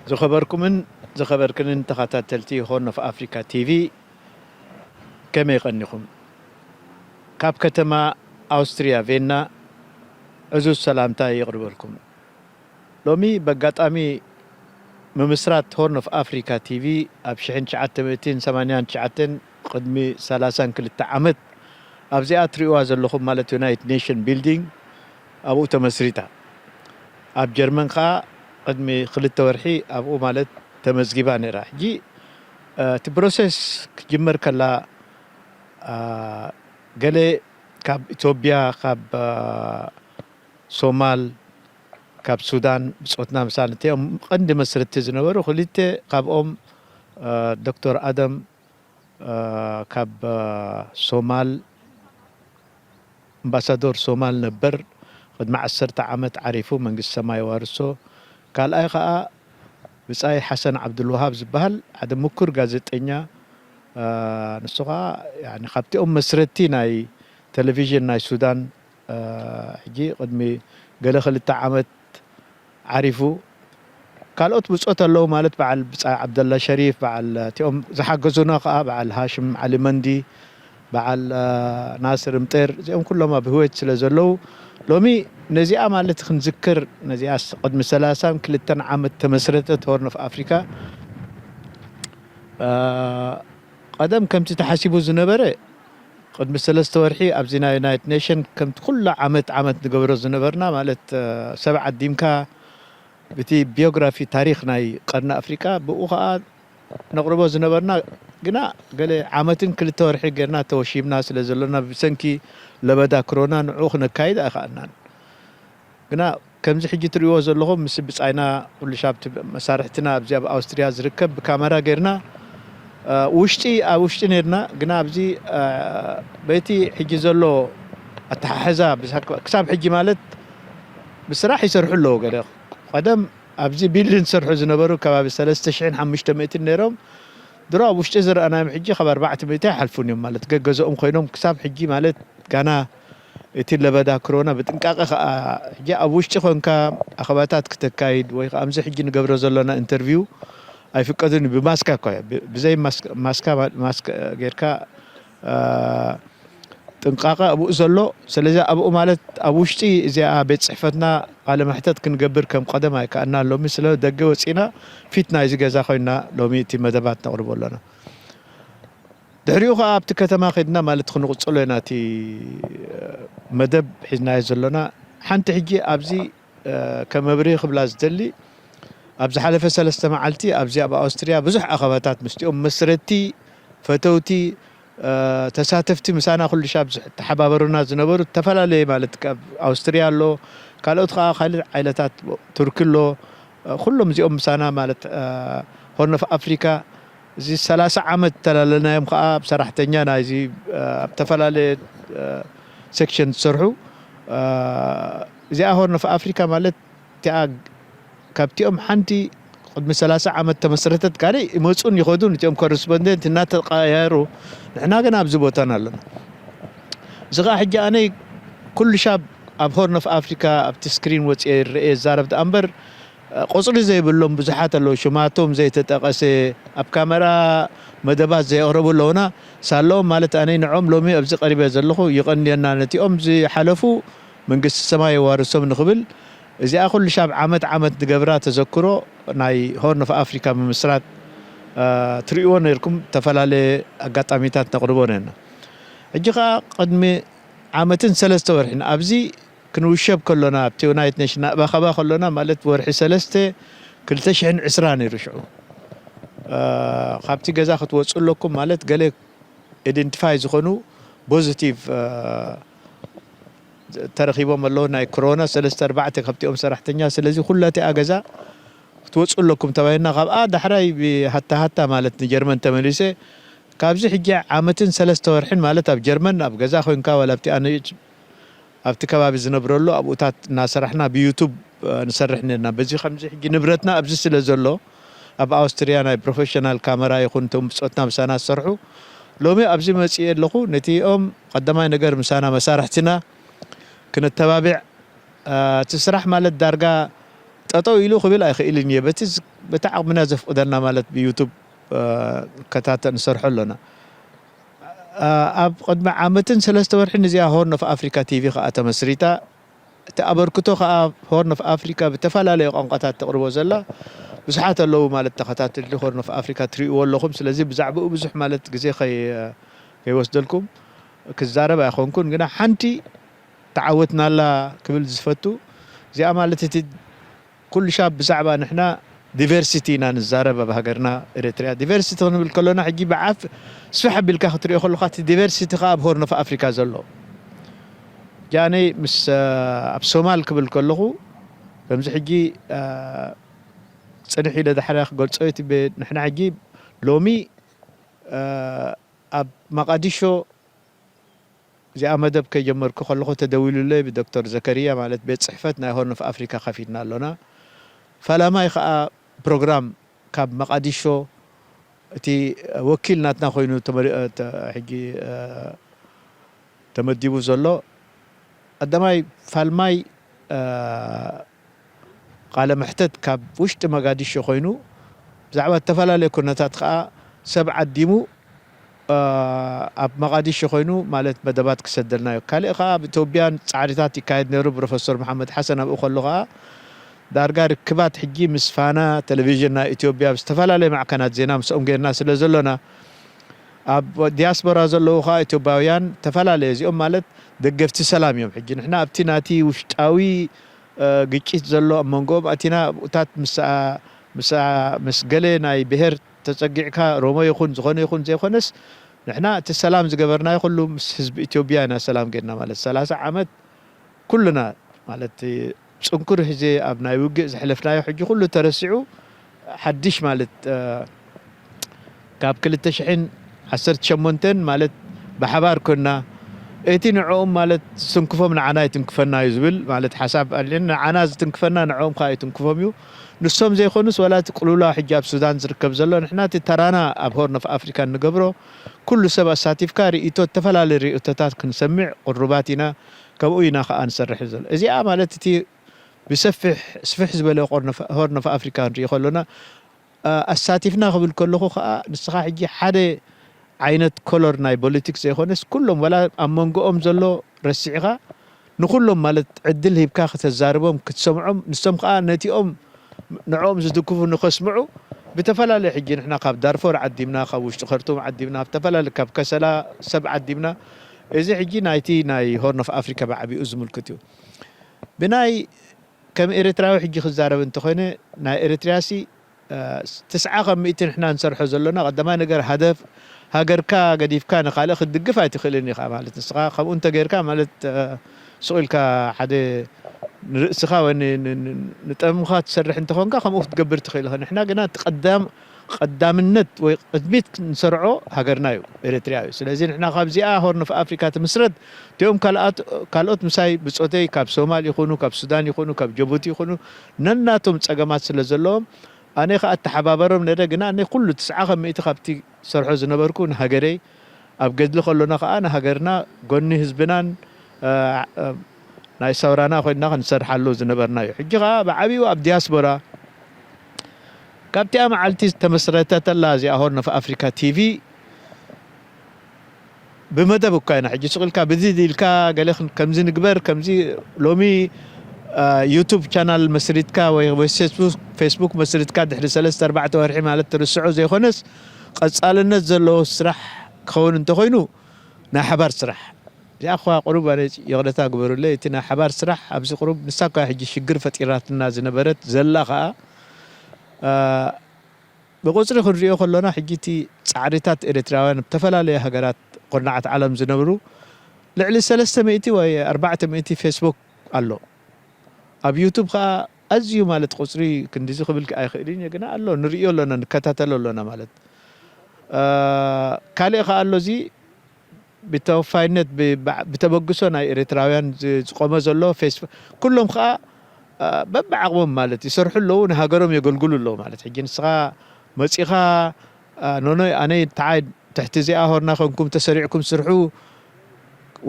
ዝኸበርኩምን ዝኸበርክንን ተኸታተልቲ ሆርን ኦፍ ኣፍሪካ ቲቪ፣ ከመይ ቀኒኹም? ካብ ከተማ ኣውስትርያ ቬና ዕዙዝ ሰላምታ የቕርበልኩም። ሎሚ በጋጣሚ ምምስራት ሆርን ኦፍ ኣፍሪካ ቲቪ ኣብ ሽሕን ትሽዓተ ሚእትን ሰማንያን ትሽዓተን፣ ቅድሚ ሰላሳን ክልተ ዓመት፣ ኣብዚኣ ትሪእዋ ዘለኹም ማለት ዩናይትድ ኔሽን ቢልዲንግ ኣብኡ ተመስሪታ። ኣብ ጀርመን ከኣ ቅድሚ ክልተ ወርሒ ኣብኡ ማለት ተመዝጊባ ነይራ። ሕጂ እቲ ፕሮሰስ ክጅመር ከላ፣ ገለ ካብ ኢትዮጵያ፣ ካብ ሶማል፣ ካብ ሱዳን ብጾትና ምሳና እቲኦም ቀንዲ መስረትቲ ዝነበሩ ክልተ ካብኦም፣ ዶክተር ኣደም ካብ ሶማል፣ ኣምባሳዶር ሶማል ነበር፣ ቅድሚ ዓሰርተ ዓመት ዓሪፉ፣ መንግስቲ ሰማይ የዋርሶ። ካልኣይ ከኣ ብጻይ ሓሰን ዓብዱልወሃብ ዝበሃል ሓደ ምኩር ጋዜጠኛ፣ ንሱ ከኣ ያኒ ካብቲኦም መስረትቲ ናይ ቴሌቪዥን ናይ ሱዳን፣ ሕጂ ቅድሚ ገለ ክልተ ዓመት ዓሪፉ። ካልኦት ብጾት ኣለዉ ማለት በዓል ብጻይ ዓብደላ ሸሪፍ፣ በዓል እቲኦም ዝሓገዙና ከኣ በዓል ሃሽም ዓሊ መንዲ፣ በዓል ናስር ምጤር፣ እዚኦም ኩሎም ኣብ ህይወት ስለ ዘለዉ፣ ሎሚ ነዚኣ ማለት ክንዝክር፣ ነዚኣ ቅድሚ ሰላሳን ክልተን ዓመት ተመስረተት ሆርን ኦፍ ኣፍሪካ፣ ቀደም ከምቲ ተሓሲቡ ዝነበረ፣ ቅድሚ ሰለስተ ወርሒ ኣብዚ ናይ ዩናይትድ ኔሽን ከምቲ ኩሉ ዓመት ዓመት ንገብሮ ዝነበርና ማለት፣ ሰብ ዓዲምካ ብቲ ቢዮግራፊ ታሪኽ ናይ ቀርኒ ኣፍሪቃ ብኡ ኸኣ ነቕርቦ ዝነበርና፣ ግና ገለ ዓመትን ክልተ ወርሒ ጌርና ተወሺብና ስለ ዘሎና ብሰንኪ ለበዳ ክሮና ንዕኡ ክነካይድ ኣይኸኣልናን። ግና ከምዚ ሕጂ ትርእይዎ ዘለኹም ምስ ብጻይና ኩሉ ሻብ መሳርሕትና ኣብዚ ኣብ ኣውስትርያ ዝርከብ ብካመራ ጌርና ውሽጢ ኣብ ውሽጢ ነርና። ግና ኣብዚ በቲ ሕጂ ዘሎ ኣተሓሕዛ ክሳብ ሕጂ ማለት ብስራሕ ይሰርሑ ኣለዉ። ገለ ቀደም ኣብዚ ቢልዲን ዝሰርሑ ዝነበሩ ከባቢ ሰለስተ ሽሕን ሓሙሽተ ሚእትን ነይሮም። ድሮ ኣብ ውሽጢ ዝረኣናዮም ሕጂ ካብ ኣርባዕተ ሚእቲ ኣይሓልፉን እዮም ማለት ገገዝኦም ኮይኖም ክሳብ ሕጂ ማለት ጋና እቲ ለበዳ ክሮና ብጥንቃቐ ከኣ ሕጂ ኣብ ውሽጢ ኮንካ ኣኸባታት ክተካይድ ወይ ከኣ ኣብዚ ሕጂ ንገብሮ ዘሎና ኢንተርቪው ኣይፍቀድን እዩ። ብማስካ እኳ እዩ። ብ-፣ ብዘይ ማስክ-፣ ማስካ ማ-፣ ማስክ ጌርካ፣ አ፣ ጥንቃቐ ኣብኡ ዘሎ። ስለዚ ኣብኡ ማለት ኣብ ውሽጢ እዚኣ ቤት ጽሕፈትና ቃለ መሕተት ክንገብር ከም ቀደም ኣይከኣልናን። ሎሚ ስለ ደገ ወጺና ፊት ናይዚ ገዛ ኮይና ሎሚ እቲ መደባት ነቕርቦ ኣለና። ድሕሪኡ ኸኣ ኣብቲ ከተማ ኸድና ማለት ክንቕጽሎ ኢና እቲ መደብ ሒዝናዮ ዘሎና። ሓንቲ ሕጂ ኣብዚ፣ እ፣ ከመብርሂ ክብላ ዝደሊ፣ ኣብ ዝሓለፈ ሰለስተ መዓልቲ ኣብዚ ኣብ ኣውስትርያ ብዙሕ ኣኸባታት ምስቲኦም መስረቲ፣ ፈተውቲ፣ እ፣ ተሳተፍቲ ምሳና ኩሉ ሻብ ዝሕ-፣ ተሓባበሩና ዝነበሩ ዝተፈላለየ ማለት ካብ ኣውስትርያ ኣሎ፣ ካልኦት ኸኣ ካልእ ዓይነታት ቱርኪ ኣሎ፣ እ፣ ኩሎም እዚኦም ምሳና ማለት፣ እ፣ ሆርን ኦፍ ኣፍሪካ እዚ ሰላሳ ዓመት ተላለናዮም ከኣ ኣብ ሰራሕተኛ ናይዚ፣ እ፣ ኣብ ዝተፈላለየ፣ እ፣ ሴክሽን ዝሰርሑ፣ እ፣ እዚኣ ሆርን ኦፍ ኣፍሪካ ማለት እቲኣ ካብቲኦም ሓንቲ ቅድሚ ሰላሳ ዓመት ተመስረተት ካልእ ይመጹን ይኸዱን እቲኦም ኮረስፖንደንት እናተቀያየሩ ንሕና ግን ኣብዚ ቦታና ኣለና። እዚ ኸኣ ሕጂ ኣነ ኩሉ ሻብ ኣብ ሆርን ኦፍ ኣፍሪካ ኣብቲ ስክሪን ወጽኤ ይረኤ ይዛረብ ደኣ እምበር ቁጽሪ ዘይብሎም ብዙሓት ኣለዉ። ሽማቶም ዘይተጠቐሰ፣ ኣብ ካመራ መደባት ዘየቕረቡ ኣለዉና። ሳለኦም ማለት ኣነ ንዕኦም ሎሚ ኣብዚ ቀሪበ ዘለኹ ይቐንየና። ነቲኦም ዝሓለፉ መንግስቲ ሰማይ የዋርሶም ንኽብል፣ እዚኣ ኩሉ ሻብ ዓመት ዓመት ንገብራ ተዘክሮ ናይ ሆርን ኦፍ ኣፍሪካ ምምስራት፣ አ፣ ትርእይዎ ነይርኩም። ዝተፈላለየ ኣጋጣሚታት ነቕርቦ ነርና። ሕጂ ኸኣ ቅድሚ ዓመትን ሰለስተ ወርሕን ኣብዚ ክንውሸብ ከሎና፣ ኣብቲ ዩናይትድ ኔሽን ናእባኸባ ከሎና፣ ማለት ወርሒ ሰለስተ ክልተ ሽሕን ዕስራ ነይሩ ሽዑ። እ፣ ካብቲ ገዛ ክትወጹ ኣለኩም ማለት ገለ ኢደንቲፋይ ዝኾኑ ፖዚቲቭ፣ እ፣ ተረኺቦም ኣለዉ ናይ ኮሮና ሰለስተ ኣርባዕተ ካብቲኦም ሰራሕተኛ። ስለዚ ኩላቲኣ ገዛ ክትወጹ ኣለኩም ተባሂልና፣ ካብኣ ዳሕራይ ብሃታ ሃታ ማለት ንጀርመን ተመሊሰ። ካብዚ ሕጂ ዓመትን ሰለስተ ወርሕን ማለት ኣብ ጀርመን ኣብ ገዛ ኮይንካ ዋላ ኣብቲ ኣነ ኣብቲ ከባቢ ዝነብረሉ ኣብኡታት እናሰራሕና ብዩቱብ፣ እ፣ ንሰርሕ ነርና። በዚ ከምዚ ሕጂ ንብረትና ኣብዚ ስለ ዘሎ ኣብ ኣውስትርያ ናይ ፕሮፌሽናል ካመራ ይኹን እቶም ብጾትና ምሳና ዝሰርሑ ሎሚ ኣብዚ መጺኤ ኣለኹ። ነቲኦም ቀዳማይ ነገር ምሳና መሳርሕትና ክነተባብዕ፣ እ፣ እቲ ስራሕ ማለት ዳርጋ ጠጠው ኢሉ ክብል ኣይኽእልን እየ። በቲ ዝ-፣ በቲ ዓቕምና ዘፍቅደና ማለት ብዩቱብ፣ እ፣ ከታተ-፣ ንሰርሖ ኣሎና። እ፣ ኣብ ቅድሚ ዓመትን ሰለስተ ወርሕን እዚኣ ሆርን ኦፍ ኣፍሪካ ቲቪ ከኣ ተመስሪታ። እቲ ኣበርክቶ ከኣ ሆርን ኦፍ ኣፍሪካ ብተፈላለየ ቋንቋታት ተቕርቦ ዘላ ብዙሓት ኣለዉ ማለት ተኸታተልቲ ሆርን ኦፍ ኣፍሪካ ትርእይዎ ኣለኹም። ስለዚ ብዛዕባኡ ብዙሕ ማለት ግዜ ከይ-፣ ከይወስደልኩም ክዛረብ ኣይኮንኩን፣ ግና ሓንቲ ተዓወትናላ ክብል ዝፈቱ እዚኣ ማለት እቲ ኩሉ ሻብ ብዛዕባ ንሕና ዲቨርሲቲ ኢና ንዛረብ ኣብ ሃገርና ኤርትርያ። ዲቨርሲቲ ክንብል ከሎና ሕጂ ብዓፍ ስፍሕ ኣቢልካ ክትሪኦ ከለኻ እቲ ዲቨርሲቲ ከኣ ኣብ ሆርን ኦፍ ኣፍሪካ ዘሎ። ጃነይ ምስ፣ እ፣ ኣብ ሶማል ክብል ከለኹ ከምዚ ሕጂ፣ እ፣ ጽንሕ ኢለ ዳሕራ ክገልጾ እዩ እቲ ቤ-፣ ንሕና ሕጂ ሎሚ፣ እ፣ ኣብ መቓዲሾ እዚኣ መደብ ከይጀመርኩ ከለኹ ተደዊሉለይ ብዶክተር ዘከርያ ማለት ቤት ጽሕፈት ናይ ሆርን ኦፍ ኣፍሪካ ከፊትና ኣሎና። ፈላማይ ከኣ ፕሮግራም ካብ መቓዲሾ እቲ ወኪል ናትና ኮይኑ ተመሪ-፣ እ፣ ተ-፣ ሕጂ፣ እ፣ ተመዲቡ ዘሎ ቀዳማይ ፋልማይ፣ እ፣ ቃለ መሕተት ካብ ውሽጢ መጋዲሾ ኮይኑ ብዛዕባ ዝተፈላለዩ ኩነታት ከኣ ሰብ ዓዲሙ፣ እ፣ ኣብ መቓዲሾ ኮይኑ ማለት መደባት ክሰደልና እዩ። ካልእ ከኣ ኣብ ኢትዮጵያን ጻዕሪታት ይካየድ ነይሩ። ፕሮፌሰር መሓመድ ሓሰን ኣብኡ ከሎ ከኣ ዳርጋ ርክባት ሕጂ ምስ ፋና ቴሌቪዥን ናይ ኢትዮጵያ ኣብ ዝተፈላለዩ ማዕከናት ዜና ምስኦም ጌርና ስለ ዘሎና ኣብ ዲያስፖራ ዘለዉ ከኣ ኢትዮጵያውያን ተፈላለየ እዚኦም ማለት ደገፍቲ ሰላም እዮም። ሕጂ ንሕና ኣብቲ ናቲ ውሽጣዊ፣ እ፣ ግጭት ዘሎ ኣብ መንጎኦም ኣቲና ኣብኡታት ምስ፣ ምስ፣ ምስ ገለ ናይ ብሄር ተጸጊዕካ ኦሮሞ ይኹን ዝኾነ ይኹን ዘይኮነስ ንሕና እቲ ሰላም ዝገበርናዮ ኩሉ ምስ ህዝቢ ኢትዮጵያ ኢና ሰላም ጌርና ማለት ሰላሳ ዓመት ኩልና ማለት ጽንኩር ህዜ ኣብ ናይ ውግእ ዘሕለፍናዮ ሕጂ ኩሉ ተረሲዑ ሓድሽ ማለት፣ እ፣ ካብ ክልተ ሽሕን ዓሰርተ ሸሞንተን ማለት ብሓባር ኮና እቲ ንዕኦም ማለት ዝትንክፎም ንዓና ይትንክፈና እዩ ዝብል ማለት ሓሳብ ኣለን። ንዓና ዝትንክፈና ንዕኦም ከኣ ይትንክፎም እዩ። ንሶም ዘይኮኑስ ዋላ እቲ ቅልውላው ሕጂ ኣብ ሱዳን ዝርከብ ዘሎ ንሕና እቲ ተራና ኣብ ሆርን ኦፍ ኣፍሪካ እንገብሮ ኩሉ ሰብ ኣሳቲፍካ ርእይቶ፣ ዝተፈላለዩ ርእይቶታት ክንሰምዕ ቅሩባት ኢና። ከምኡ ኢና ከኣ ንሰርሕ ዘሎ። እዚኣ ማለት እቲ ብሰፊሕ፣ ስፍሕ ዝበለ ቆርኖፍ-፣ ሆርን ኦፍ ኣፍሪካ ንርኢ ከሎና፣ ኣ-፣ ኣሳቲፍና ክብል ከለኹ ከኣ ንስኻ ሕጂ ሓደ ዓይነት ኮሎር ናይ ፖለቲክስ ዘይኮነስ ኩሎም ዋላ ኣብ መንጎኦም ዘሎ ረሲዕኻ ንኩሎም ማለት ዕድል ሂብካ ከተዛርቦም፣ ክትሰምዖም፣ ንሶም ከኣ ነቲኦም ንዕኦም ዝድግፉ ንኸስምዑ ብተፈላለየ ሕጂ ንሕና ካብ ዳርፎር ዓዲምና፣ ካብ ውሽጢ ከርቱም ዓዲምና፣ ኣብ ተፈላለየ ካብ ከሰላ ሰብ ዓዲምና። እዚ ሕጂ ናይቲ ናይ ሆርን ኦፍ ኣፍሪካ ብዓቢኡ ዝምልክት እዩ። ብናይ ከም ኤርትራዊ ሕጂ ክዛረብ እንተኾይነ ናይ ኤርትርያሲ፣ እ፣ ትስዓ ካብ ሚእቲ ንሕና ንሰርሖ ዘሎና ቀዳማይ ነገር ሃደፍ ሃገርካ ገዲፍካ ንኻልእ ክትድግፍ ኣይትኽእልን ኢኻ ማለት ንስኻ ከምኡ እንተጌርካ ማለት፣ እ፣ ሱቕ ኢልካ ሓደ ንርእስኻ ወይ ን-፣ ን-፣ ን-፣ ንጠምኻ ትሰርሕ እንተኾንካ ከምኡ ክትገብር ትኽእል ኢኻ። ንሕና ግና እቲ ቀዳም-፣ ቀዳምነት ወይ ቅድሚት ንሰርዖ ሃገርና እዩ፣ ኤርትርያ እዩ። ስለዚ ንሕና ካብዚኣ ሆርን ኦፍ ኣፍሪካ ትምስረት፣ እቲኦም ካልኣት-፣ ካልኦት ምሳይ ብጾተይ ካብ ሶማል ይኹኑ፣ ካብ ሱዳን ይኹኑ፣ ካብ ጀቡቲ ይኹኑ፣ ነናቶም ጸገማት ስለ ዘለዎም፣ ኣነ ከኣ እተሓባበሮም ነይረ፣ ግና ኣነ ኩሉ ትስዓ ካብ ሚእቲ ካብቲ ሰርሖ ዝነበርኩ ንሃገረይ፣ ኣብ ገድሊ ከሎና ከኣ ንሃገርና፣ ጎኒ ህዝብናን፣ እ፣ እ፣ ናይ ሰውራና ኮይንና ክንሰርሓሉ ዝነበርና እዩ። ሕጂ ከኣ ብዓቢኡ ኣብ ዲያስፖራ፣ ካብቲኣ መዓልቲ ዝተመስረተተላ እዚኣ ሆርን ኦፍ ኣፍሪካ ቲቪ፣ ብመደብ እኳ ኢና። ሕጂ ሱቕ ኢልካ ብዚ ኢልካ ገለ ክን-፣ ከምዚ ንግበር፣ ከምዚ ሎሚ፣ እ፣ ዩቱብ ቻናል መስሪትካ ወይ፣ ወይ ፌስቡክ፣ ፌስቡክ መስሪትካ ድሕሪ ሰለስተ ኣርባዕተ ወርሒ ማለት ትርስዖ ዘይኮነስ፣ ቀጻልነት ዘለዎ ስራሕ ክኸውን እንተኾይኑ፣ ናይ ሓባር ስራሕ። እዚኣ እኳ ቁሩብ ኣነ ይቕረታ ግበሩለይ፣ እቲ ናይ ሓባር ስራሕ ኣብዚ ቁሩብ ንሳ እኳ ሕጂ ሽግር ፈጢራትና ዝነበረት ዘላ ከኣ፣ እ፣ ብቁጽሪ ክንሪኦ ከሎና፣ ሕጂ እቲ ጻዕሪታት ኤርትራውያን ኣብ ዝተፈላለየ ሃገራት ኩርናዓት ዓለም ዝነብሩ ልዕሊ ሰለስተ ሚእቲ ወይ ኣርባዕተ ሚእቲ ፌስቡክ ኣሎ። ኣብ ዩቱብ ከኣ ኣዝዩ ማለት ቁጽሪ ክንዲዚ ክብል ኣይኽእልን እየ፣ ግና ኣሎ፣ ንርእዮ ኣሎና፣ ንከታተሎ ኣሎና ማለት። እ፣ ካልእ ከኣ ኣሎ፣ እዚ ብተወፋይነት ብ-፣ ብ-፣ ብተበግሶ ናይ ኤርትራውያን ዝ-፣ ዝቆመ ዘሎ ፌስቡ-፣ ኩሎም ከኣ፣ እ፣ በብዓቕሞም ማለት ይሰርሑ ኣለዉ፣ ንሃገሮም የገልግሉ ኣለዉ ማለት። ሕጂ ንስኻ መጺኻ፣ እ፣ ኖኖይ ኣነይ ተዓይ ትሕቲ እዚኣ ሆርና ኮንኩም ተሰሪዕኩም ስርሑ፣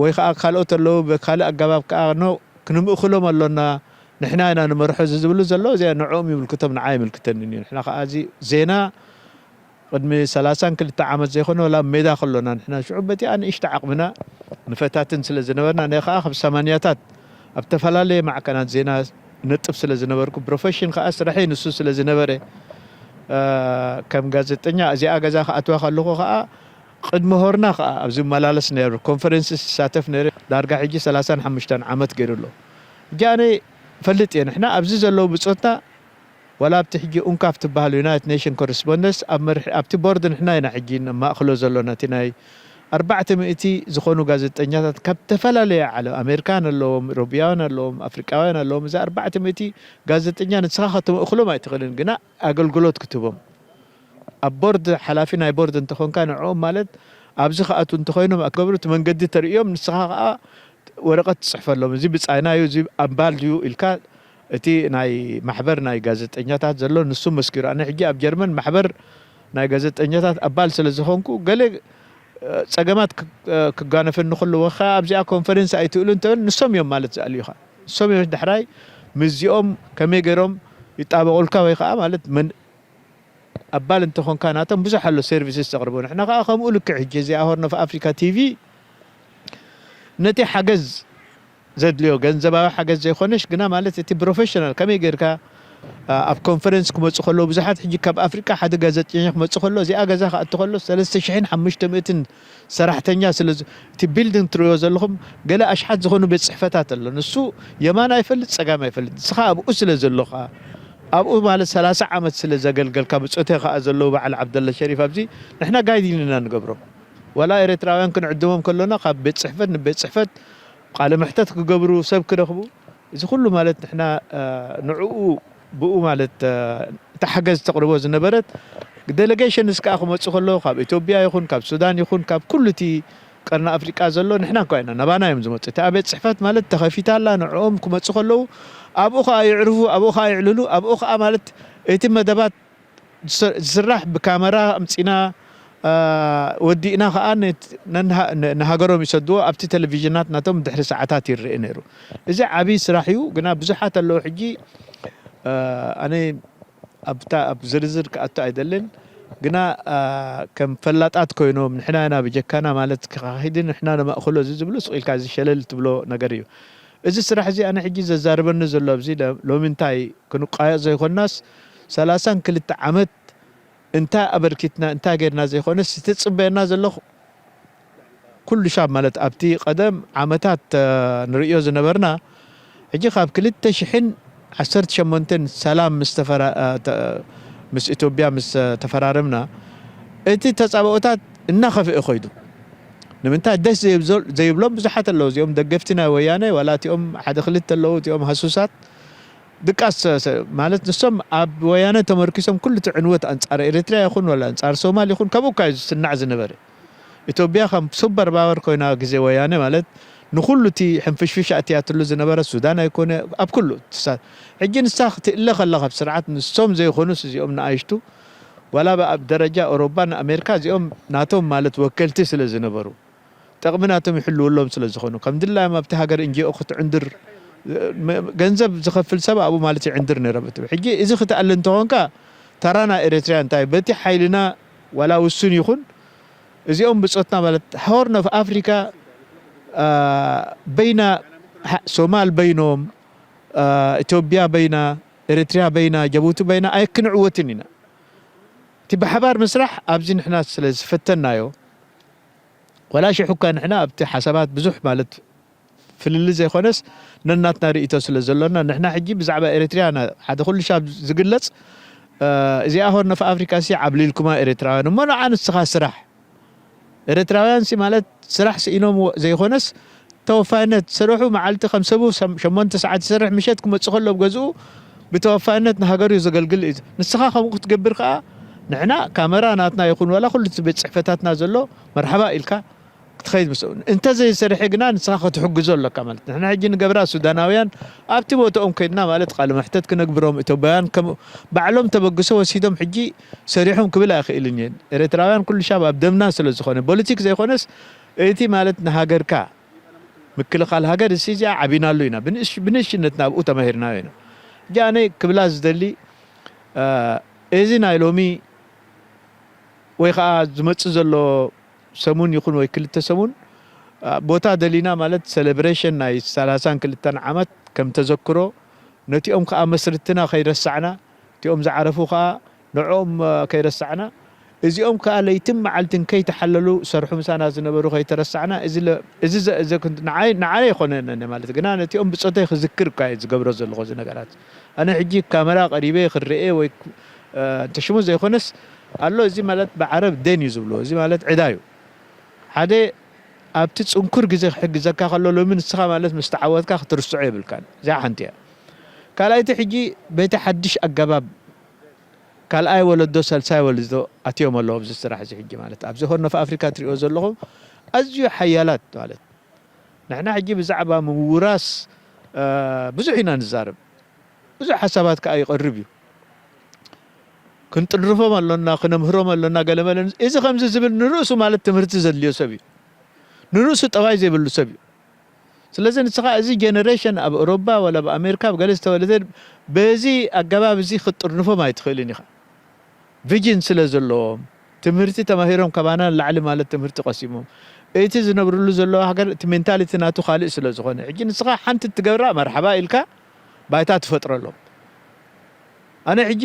ወይ ከኣ ካልኦት ኣለዉ፣ ብካልእ ኣገባብ ከኣ ኖ ክንምእክሎም ኣሎና፣ ንሕና ኢና ንመርሖ እዚ ዝብሉ ዘለዉ፣ እዚኣ ንዕኦም ይምልክቶም፣ ንዓይ ኣይምልክተንን እዩ። ንሕና ከኣ እዚ ዜና ቅድሚ ሰላሳን ክልተ ዓመት ዘይኮነ፣ ወላ ኣብ ሜዳ ከሎና ንሕና ሽዑ በቲኣ ንእሽቶ ዓቕምና ንፈታትን ስለ ዝነበርና፣ ኣነ ከኣ ካብ ሰማንያታት ኣብ ዝተፈላለየ ማዕከናት ዜና ነጥብ ስለ ዝነበርኩ፣ ፕሮፌሽን ከኣ ስራሐይ ንሱ ስለ ዝነበረ፣ እ፣ ከም ጋዜጠኛ እዚኣ ገዛ ክኣትዋ ከለኹ ከኣ ቅድሚ ሆርና ከኣ ኣብዚ እመላለስ ነይረ፣ ኮንፈረንስ ዝሳተፍ ነይረ። ዳርጋ ሕጂ ሰላሳን ሓሙሽተን ዓመት ገይሩ ኣሎ። ሕጂ ኣነ እፈልጥ እየ፣ ንሕና ኣብዚ ዘለዉ ብጾትና ዋላ ኣብቲ ሕጂ ኡንካፍ ትበሃል ዩናይትድ ኔሽን ኮረስፖንደንስ ኣብ መርሒ-፣ ኣብቲ ቦርድ ንሕና ኢና ሕጂ ነማእኽሎ ዘሎና። እቲ ናይ ኣርባዕተ ሚእቲ ዝኾኑ ጋዜጠኛታት ካብ ዝተፈላለየ ዓለም፣ ኣሜሪካውያን ኣለዎም፣ ኢሮብያውያን ኣለዎም፣ ኣፍሪቃውያን ኣለዎም። እዚ ኣርባዕተ ሚእቲ ጋዜጠኛ ንስኻ ከተመእኽሎም ኣይትኽእልን፣ ግና ኣገልግሎት ክትህቦም። ኣብ ቦርድ ሓላፊ ናይ ቦርድ እንተኾንካ ንዕኦም ማለት ኣብዚ ክኣትዉ እንተኾይኖም ኣክገብሩ እቲ መንገዲ ተርእዮም፣ ንስኻ ከኣ ወረቐት ትጽሕፈሎም። እዚ ብጻይና እዩ፣ እዚ ኣባል ድዩ ኢልካ እቲ ናይ ማሕበር ናይ ጋዜጠኛታት ዘሎ ንሱ መስኪሩ። ኣነ ሕጂ ኣብ ጀርመን ማሕበር ናይ ጋዜጠኛታት ኣባል ስለ ዝኾንኩ ገለ፣ እ፣ ጸገማት ክ-፣ እ፣ ክጋነፈኒ ከሎ ወይ ከኣ ኣብዚኣ ኮንፈረንስ ኣይትእሉ እንተበል ንሶም እዮም ማለት ዝኣልዩኻ። ንሶም እዮም ዳሕራይ ምስዚኦም ከመይ ገይሮም ይጣበቑልካ ወይ ከኣ ማለት መን-፣ ኣባል እንተኾንካ ናቶም ብዙሕ ኣሎ ሰርቪስስ ዘቕርቡ። ንሕና ከኣ ከምኡ ልክዕ ሕጂ እዚኣ ሆርን ኦፍ ኣፍሪካ ቲቪ ነቲ ሓገዝ ዘድልዮ ገንዘባዊ ሓገዝ ዘይኮነሽ ግና ማለት እቲ ፕሮፌሽናል ከመይ ጌርካ፣ አ፣ ኣብ ኮንፈረንስ ክመጹ ከለዉ ብዙሓት ሕጂ ካብ ኣፍሪቃ ሓደ ጋዜጠኛ ክመጹ ከሎ እዚኣ ገዛ ክኣቱ ከሎ ሰለስተ ሽሕን ሓሙሽተ ሚእትን ሰራሕተኛ ስለ ዝ-፣ እቲ ቢልዲንግ ትርእዮ ዘለኹም ገለ ኣሽሓት ዝኾኑ ቤት ጽሕፈታት ኣሎ። ንሱ የማን ኣይፈልጥ ጸጋም ኣይፈልጥ። ንስኻ ኣብኡ ስለ ዘሎኻ ኣብኡ ማለት ሰላሳ ዓመት ስለ ዘገልገልካ ብጾትካ ከኣ ዘለዉ በዓል ዓብደላ ሸሪፍ ኣብዚ ንሕና ጋይድ ኢና ንገብሮም። ዋላ ኤርትራውያን ክንዕድሞም ከሎና ካብ ቤት ጽሕፈት ንቤት ጽሕፈት ቃለ መሕተት ክገብሩ ሰብ ክረኽቡ እዚ ኩሉ ማለት ንሕና፣ እ፣ ንዕኡ ብኡ ማለት፣ እ፣ እቲ ሓገዝ ተቕርቦ ዝነበረት ዴሌጌሽንስ ከኣ ክመጹ ከለዉ ካብ ኢትዮጵያ ይኹን ካብ ሱዳን ይኹን ካብ ኩሉ እቲ ቀርኒ ኣፍሪቃ ዘሎ ንሕና እኳ ኢና፣ ናባና እዮም ዝመጹ። እታ ቤት ጽሕፈት ማለት ተኸፊታ ኣላ፣ ንዕኦም ክመጹ ከለዉ ኣብኡ ከኣ የዕርፉ፣ ኣብኡ ከኣ የዕልሉ፣ ኣብኡ ከኣ ማለት እቲ መደባት ዝስ-፣ ዝስራሕ ብካመራ ኣምጺና፣ እ፣ ወዲእና ከኣ ነት-፣ ነንሃ-፣ ነ-፣ ንሃገሮም ይሰድዎ፣ ኣብቲ ቴሌቪዥናት ናቶም ድሕሪ ሰዓታት ይረአ ነይሩ። እዚ ዓቢ ስራሕ እዩ፣ ግና ብዙሓት ኣለዉ ሕጂ፣ እ፣ ኣነ ኣብታ፣ ኣብ ዝርዝር ክኣቱ ኣይደልን፣ ግና፣ እ፣ ከም ፈላጣት ኮይኖም ንሕና ኢና ብጀካና ማለት ክኻኺድን ንሕና ነማእኽሎ እዚ ዝብሉ ስቕ ኢልካ እዚ ሸለል ትብሎ ነገር እዩ። እዚ ስራሕ እዚ ኣነ ሕጂ ዘዛርበኒ ዘሎ ኣብዚ ለ-፣ ሎሚ እንታይ ክንቋየቕ ዘይኮንናስ ሰላሳን ክልተ ዓመት እንታይ ኣበርኪትና እንታይ ጌርና ዘይኮነስ እቲ ዝጽበየና ዘሎ ኩሉ ሻብ ማለት ኣብቲ ቀደም ዓመታት፣ እ፣ ንርእዮ ዝነበርና ሕጂ ካብ ክልተ ሽሕን ዓሰርተ ሸሞንተን ሰላም ምስ ተፈራ-፣ እ፣ ተ-፣ ምስ ኢትዮጵያ ምስ፣ እ፣ ተፈራረምና እቲ ተጻብኦታት እናኸፍአ ኮይዱ። ንምንታይ ደስ ዘይብዞ-፣ ዘይብሎም ብዙሓት ኣለዉ። እዚኦም ደገፍቲ ናይ ወያነ ዋላ እቲኦም ሓደ ክልተ ኣለዉ፣ እቲኦም ሃሱሳት ድቃስ ሰ-፣ ሰ-፣ ማለት ንሶም ኣብ ወያነ ተመርኪሶም ኩሉ እቲ ዕንወት ኣንጻር ኤርትራ ይኹን ወላ ኣንጻር ሶማል ይኹን ከምኡ እኳ እዩ ዝስናዕ ዝነበረ። ኢትዮጵያ ከም ሱፐር ፓወር ኮይና ግዜ ወያነ ማለት ንኹሉ እቲ ሕንፍሽፍሽ ኣእትያትሉ ዝነበረ ሱዳን ኣይኮነ ኣብ ኩሉ ትሳ-፣ ሕጂ ንሳ ክትእለ ከላ ካብ ስርዓት ንሶም ዘይኮኑስ እዚኦም ንኣሽቱ ዋላ ብ-፣ ኣብ ደረጃ ኤውሮጳን ኣሜሪካ እዚኦም ናቶም ማለት ወከልቲ ስለ ዝነበሩ ጥቕሚ ናቶም ይሕልውሎም ስለ ዝኾኑ ከም ድላዮም ኣብቲ ሃገር ኤንጂኦ ክትዕንድር መ-፣ ገንዘብ ዝኸፍል ሰብ ኣብኡ ማለት ይዕንድር ነይሮም። እቲ ሕጂ እዚ ክትኣሊ እንተኾንካ ተራ ናይ ኤርትርያ እንታይ በቲ ሓይልና ዋላ ውሱን ይኹን እዚኦም ብጾትና ማለት ሆርን ኦፍ ኣፍሪካ፣ አ፣ በይና ሶማል በይኖም፣ አ፣ ኢትዮጵያ በይና፣ ኤርትርያ በይና፣ ጀቡቲ በይና ኣይክንዕወትን ኢና። እቲ ብሓባር ምስራሕ ኣብዚ ንሕና ስለ ዝፈተናዮ ዋላ ሽሕ እኳ ንሕና ኣብቲ ሓሳባት ብዙሕ ማለት ፍልልይ ዘይኮነስ ነናትና ርእይቶ ስለ ዘሎና ንሕና ሕጂ ብዛዕባ ኤርትርያ ና-፣ ሓደ ኩሉ ሻብ ዝግለጽ፣ እ፣ እዚኣ ሆርን ኦፍ ኣፍሪካ ሲ ዓብሊልኩማ ኤርትራውያን እሞ ንዓ ንስኻ ስራሕ። ኤርትራውያን ሲ ማለት ስራሕ ስኢኖም ወ-፣ ዘይኮነስ ተወፋይነት ዝሰርሑ መዓልቲ ከም ሰቡ ሰም-፣ ሸሞንተ ሰዓት ይሰርሕ ምሸት ክመጽእ ከሎ ኣብ ገዝኡ ብተወፋይነት ንሃገሩ ዘገልግል እዩ። ንስኻ ከምኡ ክትገብር ከኣ ንሕና ካመራ ናትና ይኹን ዋላ ኩሉ እቲ ቤት ጽሕፈታትና ዘሎ መርሓባ ኢልካ ክትኸይድ ምስኡ እንተ ዘይሰርሐ ግና ንስኻ ክትሕግዞ ኣለካ ማለት ንሕና ሕጂ ንገብራ ሱዳናውያን ኣብቲ ቦታኦም ከይድና ማለት ቃለ መሕተት ክነግብሮም ኢትዮጵያውያን ከም ባዕሎም ተበግሶ ወሲዶም ሕጂ ሰሪሖም ክብል ኣይኽእልን እየን ኤርትራውያን ኩሉ ሻብ ኣብ ደምና ስለ ዝኾነ ፖለቲክ ዘይኮነስ እቲ ማለት ንሃገርካ ምክልኻል ሃገር እዚ እዚኣ ዓቢናሉ ኢና። ብንእሽ-፣ ብንእሽነትና ኣብኡ ተማሂርናዮ ኢና። ሕጂ ኣነ ክብላ ዝደሊ፣ እ፣ እዚ ናይ ሎሚ ወይ ኸዓ ዝመጽእ ዘሎ ሰሙን ይኹን ወይ ክልተ ሰሙን፣ እ፣ ቦታ ደሊና ማለት ሴሌብሬሽን ናይ ሰላሳን ክልተን ዓመት ከም ተዘክሮ ነቲኦም ከኣ መስርትና ከይረሳዕና፣ እቲኦም ዝዓረፉ ከኣ ንዕኦም፣ እ፣ ከይረሳዕና፣ እዚኦም ከኣ ለይትን መዓልትን ከይተሓለሉ ሰርሑ ምሳና ዝነበሩ ከይተረሳዕና፣ እዚ ለ-፣ እዚ ዘ-፣ ዘ-፣ ንዓይ፣ ንዓይ ኣይኮነን ማለት፣ ግና ነቲኦም ብጾተይ ክዝክር እኳ እየ ዝገብሮ ዘለኹ እዚ ነገራት። ኣነ ሕጂ ካመራ ቀሪበ ክርኤ ወይ፣ እ፣ እንተ ሽሙ ዘይኮነስ ኣሎ፣ እዚ ማለት ብዓረብ ደን እዩ ዝብልዎ፣ እዚ ማለት ዕዳ እዩ። ሓደ ኣብቲ ጽንኩር ግዜ ክሕግዘካ ከሎ፣ ሎሚ ንስኻ ማለት ምስ ተዓወትካ ክትርስዖ የብልካን። እዚኣ ሓንቲ እያ። ካልኣይቲ፣ ሕጂ በቲ ሓድሽ ኣገባብ ካልኣይ ወለዶ፣ ሳልሳይ ወለዶ ኣትዮም ኣለዉ ኣብዚ ስራሕ እዚ። ሕጂ ማለት ኣብዚ ሆርን ኦፍ ኣፍሪካ ትሪኦ ዘለኹም ኣዝዩ ሓያላት ማለት ንሕና ሕጂ ብዛዕባ ምውራስ፣ እ፣ ብዙሕ ኢና ንዛረብ። ብዙሕ ሓሳባት ከኣ ይቐርብ እዩ። ክንጥርፎም ኣሎና፣ ክነምህሮም ኣሎና፣ ገለ መለ። እዚ ከምዚ ዝብል ንርእሱ ማለት ትምህርቲ ዘድልዮ ሰብ እዩ። ንርእሱ ጠባይ ዘይብሉ ሰብ እዩ። ስለዚ ንስኻ እዚ ጀነሬሽን ኣብ ኤውሮጳ ወላ ኣብ ኣሜሪካ ኣብ ገለ ዝተወለደ በዚ ኣገባብ እዚ ክትጥርንፎም ኣይትኽእልን ኢኻ። ቪዥን ስለ ዘለዎም፣ ትምህርቲ ተማሂሮም፣ ካባና ንላዕሊ ማለት ትምህርቲ ቀሲሞም፣ እቲ ዝነብርሉ ዘለዉ ሃገር፣ እቲ ሜንታሊቲ ናቱ ካልእ ስለ ዝኾነ፣ ሕጂ ንስኻ ሓንቲ እትገብራ መርሓባ ኢልካ ባይታ ትፈጥረሎም። ኣነ ሕጂ